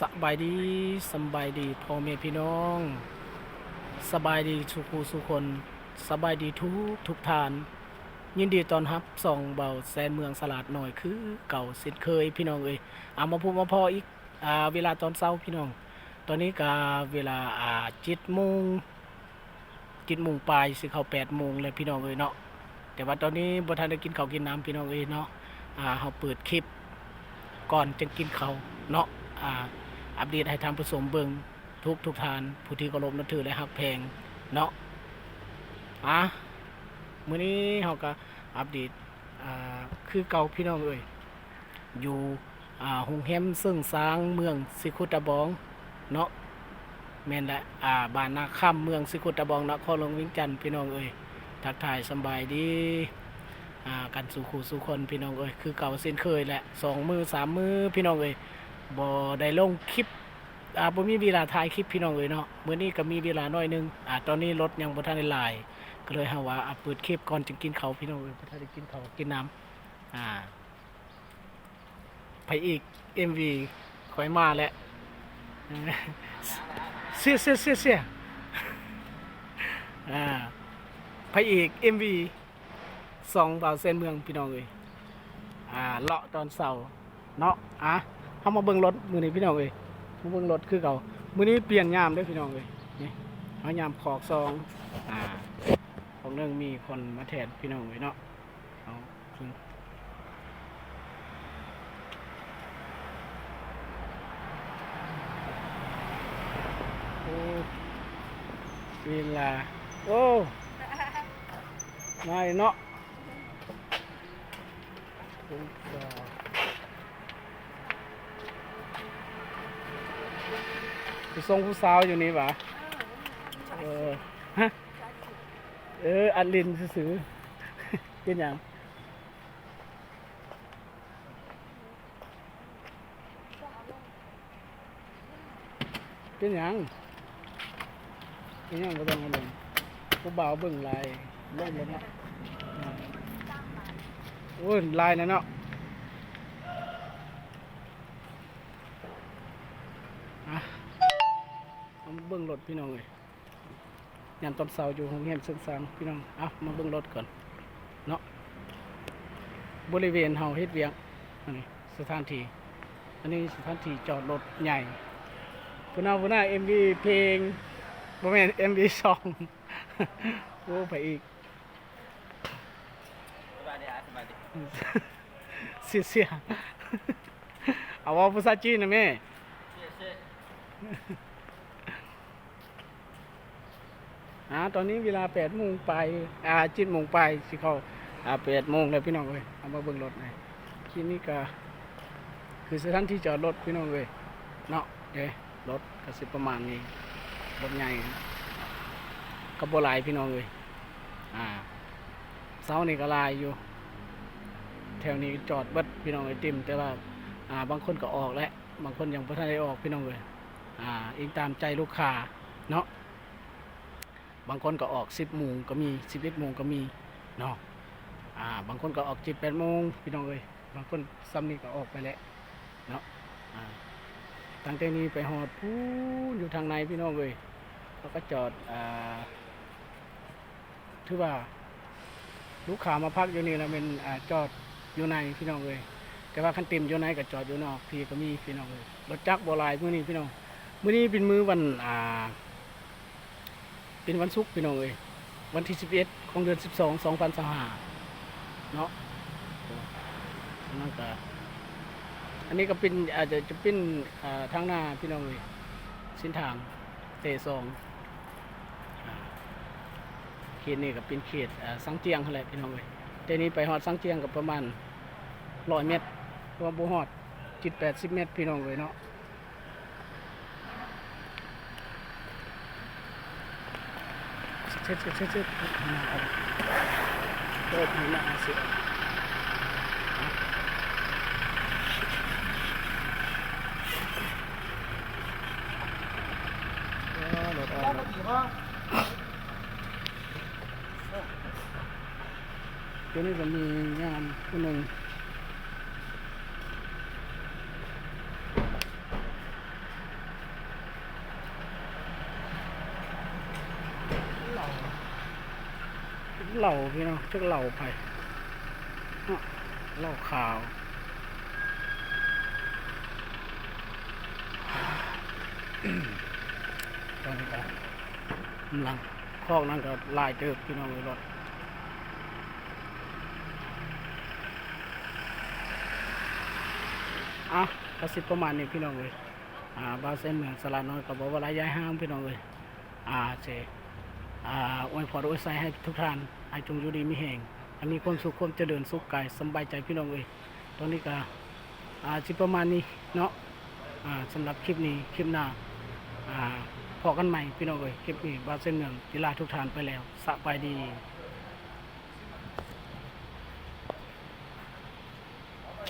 ສະບາຍດີ, ສຳບາຍດີພໍ່ແມ່ພີ່ນ້ອງ, ສະບາຍດີສູ່ຜູ້ສູ່ຄົນ, ສະບາຍດີທຸກທຸກທ່ານ. ຍິນດີຕ້ອນຮັບຊ່ອງເບົາແສນເມືອງສະຫຼາດນ້ອຍຄືເກົ່າເຊັ່ນເຄີຍ ພີ່ນ້ອງເອີຍ. ເອົາ ມາພົບມາພໍ້ອີກ ອ່າ ເວລາຕອນເຊົ້າ ພີ່ນ້ອງ. ຕອນນີ້ກະເວລາ ອ່າ ເຈັດໂມງ ເຈັດໂມງປາຍ ຊິເຂົ້າແປດໂມງແລ້ວ ພີ່ນ້ອງເອີຍເນາະ. ແຕ່ວ່າຕອນນີ້ບໍ່ທັນໄດ້ກິນເຂົ້າກິນນ້ຳ ພີ່ນ້ອງເອີຍເນາະ. ອ່າ ເຮົາເປີດຄລິບກ່ອນຈຶ່ງກິນເຂົ້າເນາະ. ອ່າ ອັບເດດໃຫ້ທ່ານຜູ້ຊົມເບິ່ງທຸກທຸກທ່ານ ຜູ້ທີ່ເຄົາລົບນັບຖື ແລະ ຮັກແພງເນາະ. ອ່າ ມື້ນີ້ເຮົາກະອັບເດດ ອ່າ ຄືເກົ່າ ພີ່ນ້ອງເອີຍ. ຢູ່ ອ່າ ໂຮງແຮມເຊິ່ງຊາງ ເມືອງສີໂຄດຕະບອງເນາະ. ແມ່ນແຫຼະ ອ່າ ບ້ານນາຄຳ ເມືອງສີໂຄດຕະບອງ ນະຄອນຫຼວງວຽງຈັນ ພີ່ນ້ອງເອີຍ. ທັກທາຍສຳບາຍດີ ອ່າ ກັນສູ່ຄູ່ສູ່ຄົນ ພີ່ນ້ອງເອີຍ. ຄືເກົ່າເຊັ່ນເຄີຍແຫຼະ ສອງມື້ສາມມື້ ພີ່ນ້ອງເອີຍ ບໍ່ໄດ້ລົງຄລິບ ອ່າ ບໍ່ມີເວລາຖ່າຍຄລິບ ພີ່ນ້ອງເອີຍເນາະ. ມື້ນີ້ກະມີເວລາໜ້ອຍໜຶ່ງ ອ່າ ຕອນນີ້ລົດຍັງບໍ່ທັນໄດ້ຫຼາຍ ກະເລີຍເຮົາວ່າ ອ່າ ເປີດຄລິບກ່ອນຈຶ່ງກິນເຂົ້າ ພີ່ນ້ອງເອີຍ. ບໍ່ທັນໄດ້ກິນເຂົ້າກິນນ້ຳ ອ່າ ພະເອກເອັມວີຂ້ອຍມາແລ້ວ ເຊຍ ເຊຍ ເຊຍ ເຊຍ ອ່າ ພະເອກເອັມວີຊ່ອງບ່າວແສນເມືອງ ພີ່ນ້ອງເອີຍ. ອ່າ ເລາະຕອນເຊົ້າເນາະ. ອ່າ ເຮົາມາເບິ່ງລົດມື້ນີ້ ພີ່ນ້ອງເອີຍ ມາເບິ່ງລົດຄືເກົ່າ. ມື້ນີ້ປ່ຽນຍາມເດີ ພີ່ນ້ອງເອີຍ. ນີ້ ເຮົາຍາມຄອກສອງ ອ່າ ຂອງໜຶ່ງມີຄົນມາແທນ ພີ່ນ້ອງເອີຍເນາະ. ເອົາ ໂອ້ ເວລາ ໂອ້ ມາເນາະ. ໄປສົ່ງຜູ້ສາວຢູ່ນີ້ຫວາ? ເອີ ຮະ? ເອີ ອັດຫຼິ້ນຊື່ໆ. ເປັນຫຍັງ? ເປັນຫຍັງ? ເປັນຫຍັງບໍ່ຕ້ອງເອົາລົງ? ຜູ້ບ່າວເບິ່ງຫຼາຍ ລົງແລ້ວເນາະ. ໂອ້ຍ ຫຼາຍແລ້ວເນາະ. ອ່ະ ເອົາມາເບິ່ງລົດ ພີ່ນ້ອງເອີຍ. ຍາມຕອນເຊົ້າຢູ່ໂຮງແຮມເຊິ່ງຊາງ ພີ່ນ້ອງ. ເອົາ ມາເບິ່ງລົດກ່ອນເນາະ. ບໍລິເວນເຮົາເຮັດວຽກ ອັນນີ້ສະຖານທີ່ ອັນນີ້ສະຖານທີ່ຈອດລົດໃຫຍ່. ພຸ້ນນະ ພຸ້ນນະ ເອັມວີເພງ ບໍ່ແມ່ນ ເອັມວີຊ່ອງ. ໂອ້ ພະເອກ ສະບາຍດີ ສະບາຍດີ. ເຊຍ ເຊຍ ເອົາເວົ້າພາສາຈີນນະແມ່. ອ່າ ຕອນນີ້ເວລາແປດໂມງປາຍ ອ່າ ເຈັດໂມງປາຍ ຊິເຂົ້າ ອ່າ ແປດໂມງແລ້ວ ພີ່ນ້ອງເອີຍ. ເອົາມາເບິ່ງລົດໃນທີ່ນີ້ກະຄືສະຖານທີ່ຈອດລົດ ພີ່ນ້ອງເອີຍເນາະ. ເດ້ ລົດກະຊິປະມານນີ້ ລົດໃຫຍ່ກະບໍ່ຫຼາຍ ພີ່ນ້ອງເອີຍ. ອ່າ ເຊົ້ານີ້ກະຫຼາຍຢູ່ ແຖວນີ້ຈອດເບິດ ພີ່ນ້ອງເອີຍ ເຕັມ. ແຕ່ວ່າ ອ່າ ບາງຄົນກະອອກແລ້ວ ບາງຄົນຍັງບໍ່ທັນໄດ້ອອກ ພີ່ນ້ອງເອີຍ. ອ່າ ອີງຕາມໃຈລູກຄ້າເນາະ. ບາງຄົນກະອອກສິບໂມງກະມີ ສິບເອັດໂມງກະມີເນາະ. ອ່າ ບາງຄົນກະອອກເຈັດແປດໂມງ ພີ່ນ້ອງເອີຍ. ບາງຄົນສ່ຳນີ້ກະອອກໄປແລ້ວເນາະ. ອ່າ ຕັ້ງແຕ່ນີ້ໄປຮອດພຸ້ນຢູ່ທາງໃນ ພີ່ນ້ອງເອີຍ. ເຂົາກະຈອດ ອ່າ ຖືວ່າລູກຄ້າມາພັກຢູ່ນີ້ລະແມ່ນ ອ່າ ຈອດຢູ່ໃນ ພີ່ນ້ອງເອີຍ. ແຕ່ວ່າຄັນເຕັມຢູ່ໃນກະຈອດຢູ່ນອກພີ້ກະມີ ພີ່ນ້ອງເອີຍ. ລົດຈັກບໍ່ຫຼາຍມື້ນີ້ ພີ່ນ້ອງ. ມື້ນີ້ເປັນມື້ວັນ ອ່າ ເປັນວັນສຸກ ພີ່ນ້ອງເອີຍ ວັນທີສິບເອັດ ຂອງເດືອນສິບສອງ ສອງພັນຊາວຫ້າເນາະ. ອັນນັ້ນກະ ອັນນີ້ກະເປັນ ອາດຈະ ຈະເປັນ ອ່າ ທາງໜ້າ ພີ່ນ້ອງເອີຍ ເສັ້ນທາງເຕສອງ. ອ່າ ເຂດນີ້ກະເປັນເຂດ ອ່າ ຊາງຈຽງຫັ້ນແຫຼະ ພີ່ນ້ອງເອີຍ. ແຕ່ນີ້ໄປຮອດຊາງຈຽງກະປະມານຮ້ອຍແມັດ ຫຼືວ່າບໍ່ຮອດ ເຈັດແປດສິບແມັດ ພີ່ນ້ອງເອີຍເນາະ. ໂຕນີ້ກະມີຍາມຜູ້ໜຶ່ງ ໂອ້ ເຫຼົ້າພີ່ນ້ອງ ຈັກເຫຼົ້າໃຜເນາະ ເຫຼົ້າຂາວ. ຕອນນີ້ກໍກຳລັງ ຄອກນັ້ນກໍຫຼາຍເຕີບພີ່ນ້ອງເອີຍ ລົດ. ອ່ະ ກໍຊິປະມານນີ້ພີ່ນ້ອງເອີຍ. ອ່າ ບ່າວແສນເມືອງສະຫຼາດນ້ອຍກໍບໍ່ວ່າຫຼາຍຢາຍຫ່າງພີ່ນ້ອງເອີຍ. ອ່າ ຊິ ອ່າ ອວຍພອນອວຍໄຊໃຫ້ທຸກທ່ານ ໃຫ້ຈົ່ງຢູ່ດີມີແຮງ ໃຫ້ມີຄວາມສຸກຄວາມຈະເລີນສຸກກາຍສຳບາຍໃຈພີ່ນ້ອງເອີຍ. ຕອນນີ້ກໍ ອ່າ ຊິປະມານນີ້ເນາະ. ອ່າ ສຳລັບຄລິບນີ້ ຄລິບໜ້າ ອ່າ ພໍ້ກັນໃໝ່ພີ່ນ້ອງເອີຍ. ຄລິບນີ້ບ່າວແສນເມືອງຊິລາທຸກທ່ານໄປແລ້ວ ສະບາຍດີ.